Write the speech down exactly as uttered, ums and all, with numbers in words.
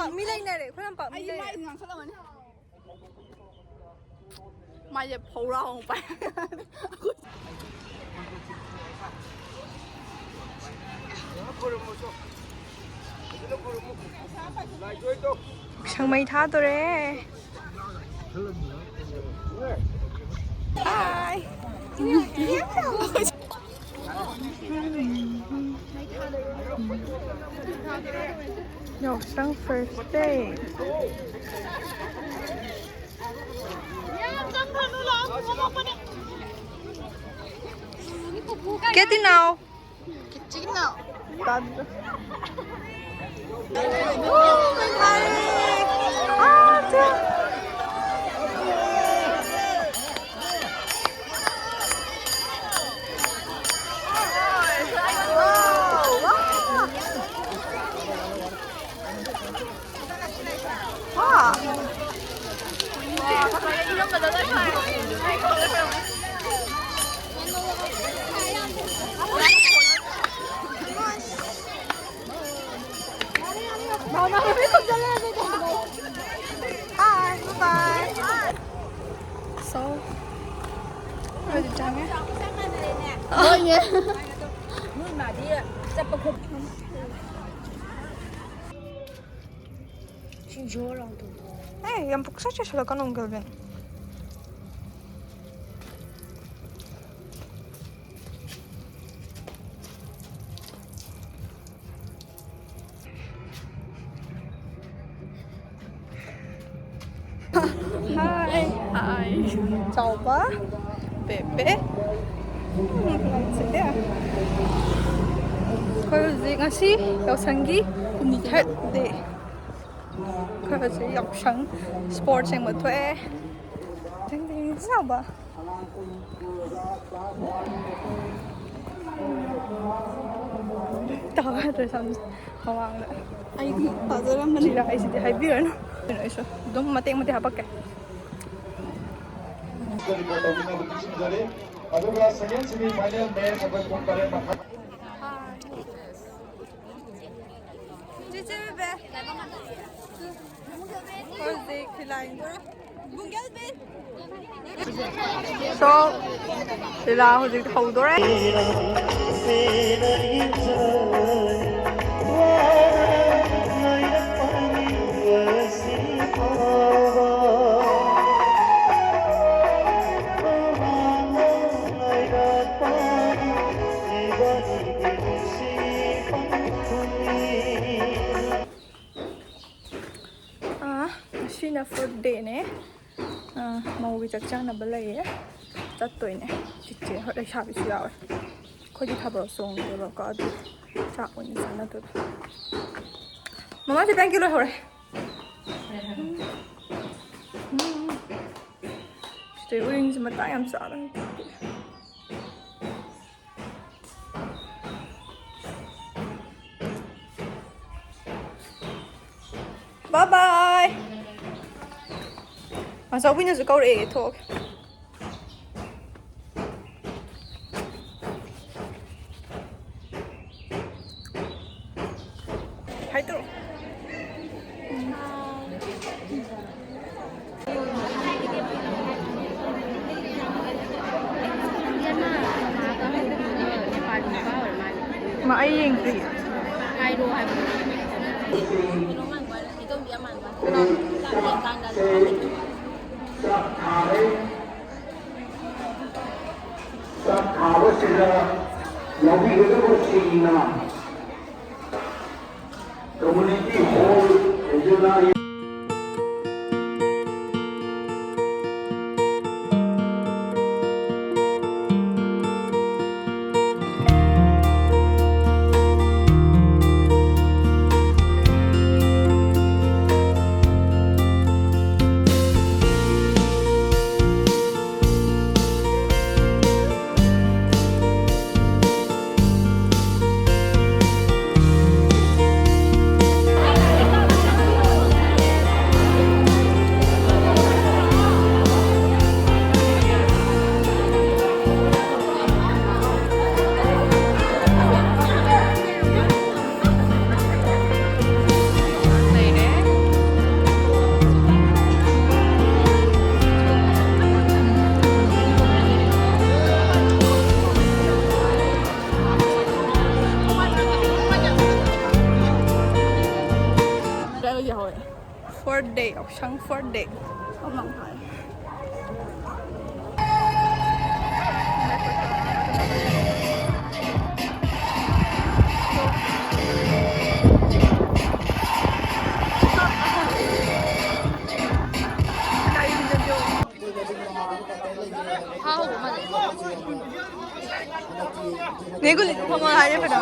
ꯄꯥꯛ ꯃꯤ ꯂꯩꯅꯔꯦ, ꯑꯩꯈꯣꯏ ꯌꯥꯝ ꯄꯥꯛ ꯃꯤ ꯑꯩꯗꯤ ꯂꯩꯔꯦ꯫ ꯃꯥꯏꯁꯦ ꯉꯥꯡꯁꯜꯂꯝꯃꯅꯤ꯫ ꯃꯥꯏꯁꯦ ꯐꯧꯔꯥ ꯑꯃꯨꯛ ꯄꯥꯏ꯫ ꯁꯪꯃꯩ ꯊꯥꯗꯣꯔꯦ꯫ Hi. ꯌꯥꯎꯁꯪ first day. Get in now. Get in now. Bye, bye. So, ꯑꯩꯈꯣꯏꯗꯤ ꯆꯪꯉꯦ꯫ ꯍꯣꯏꯅꯦ꯫ ꯅꯣꯏ ꯃꯥꯗꯤ ꯆꯠꯄ ꯈꯣꯠꯄ꯫ ꯁꯤ ꯖꯣꯔ ꯂꯥꯎ ꯇꯧ꯫ ꯑꯦ, ꯌꯥꯝ ꯄꯨꯛꯆꯠ ꯆꯠꯁꯤꯜꯂꯛꯀꯅꯣ, ꯀꯦꯜꯚꯤꯟ꯫ Hi. Hi. ꯆꯥꯎꯕ, ꯕꯦꯕꯦ꯫ ꯎꯝ, ꯂꯩꯇꯦ꯫ ꯑꯩꯈꯣꯏ ꯍꯧꯖꯤꯛ ꯉꯁꯤ ꯌꯥꯎꯁꯪꯒꯤ ꯍꯨꯝꯅꯤ third day꯫ ꯑꯩꯈꯣꯏ ꯍꯧꯖꯤꯛ ꯌꯥꯎꯁꯪ sports ꯌꯦꯡꯕ ꯊꯣꯛꯑꯦ꯫ ꯗꯤꯡ ꯗꯤꯡ ꯆꯥꯎꯕ꯫ ꯇꯥꯕ ꯌꯥꯗ꯭ꯔꯦ ꯁꯝꯁꯦ ꯃꯃꯥꯡꯗ꯫ ꯑꯩꯗꯤ ꯇꯥꯖꯔꯝꯕꯅꯤ꯫ ꯆꯤꯔꯥꯏꯁꯤꯗꯤ ꯍꯥꯏꯕꯤꯔꯅꯨ꯫ ꯀꯩꯅꯣ ꯑꯩꯁꯨ ꯑꯗꯨꯝ ꯃꯇꯦꯛ ꯃꯇꯦꯛ ꯍꯥꯄꯛꯀꯦ꯫ ꯑꯗꯨꯒ second semi final match ꯑꯩꯈꯣꯏ ꯄꯨꯡ ꯇꯔꯦꯠ ꯃꯈꯥꯏ꯫ ꯆꯦꯆꯦ ꯕꯦꯕꯦ꯫ ꯍꯧꯖꯤꯛ ꯐꯤꯂꯥꯏꯟ ꯏꯕꯨꯡ ꯀꯦꯜꯕꯤꯟ꯫ So, ꯂꯤꯂꯥ ꯍꯧꯖꯤꯛ ꯍꯧꯗꯣꯔꯦ꯫ ꯑꯥ, ꯉꯁꯤꯅ fourth dayꯅꯦ꯫ ꯑꯥ, ꯃꯧꯒꯤ ꯆꯥꯛ ꯆꯥꯅꯕ ꯂꯩꯌꯦ꯫ ꯆꯠꯇꯣꯏꯅꯦ꯫ ꯆꯤꯆꯦ ꯍꯣꯏ ꯂꯩꯁꯥꯕꯤꯁꯨ ꯌꯥꯎꯋꯦ꯫ ꯑꯩꯈꯣꯏꯗꯤ ꯊꯥꯕꯜ ꯆꯣꯡꯗꯦꯕꯀꯣ, ꯑꯗꯨ ꯆꯥꯛ ꯑꯣꯏꯅ ꯆꯥꯅꯗꯣꯏꯕ꯫ ꯃꯃꯥꯁꯦ ꯕ꯭ꯂꯦꯡꯀꯦꯠ ꯂꯣꯏꯍꯧꯔꯦ꯫ ꯎꯝ꯫ ꯎꯝ꯫ ꯁꯤꯗꯩ ꯎꯔꯤꯡꯁꯦ ꯃꯇꯥꯡ ꯌꯥꯝ ꯆꯥꯗꯅ꯫ Bye bye. ꯑꯆꯧꯕꯤꯅꯁꯨ ꯀꯧꯔꯛꯑꯦ, ꯊꯣꯛꯑꯒꯦ꯫ ꯍꯥꯏ ꯇꯧꯔꯣ꯫ ꯃꯥ ꯑꯩ ꯌꯦꯡꯗ꯭ꯔꯤ꯫ ꯍꯥꯏꯔꯣ ꯍꯥꯏꯕ꯫ ꯆꯥꯛ ꯊꯥꯕꯁꯤꯗ ꯂꯧꯕꯤꯒꯗꯕꯁꯤꯡꯅ community hall ꯔꯦꯗꯤꯑꯣꯅꯥ Shangford Day. Komang hai. ꯅꯦ ꯒꯨꯂꯤꯗꯨ ꯐꯝꯃꯣ ꯍꯥꯏꯔꯦ ꯐꯅ꯫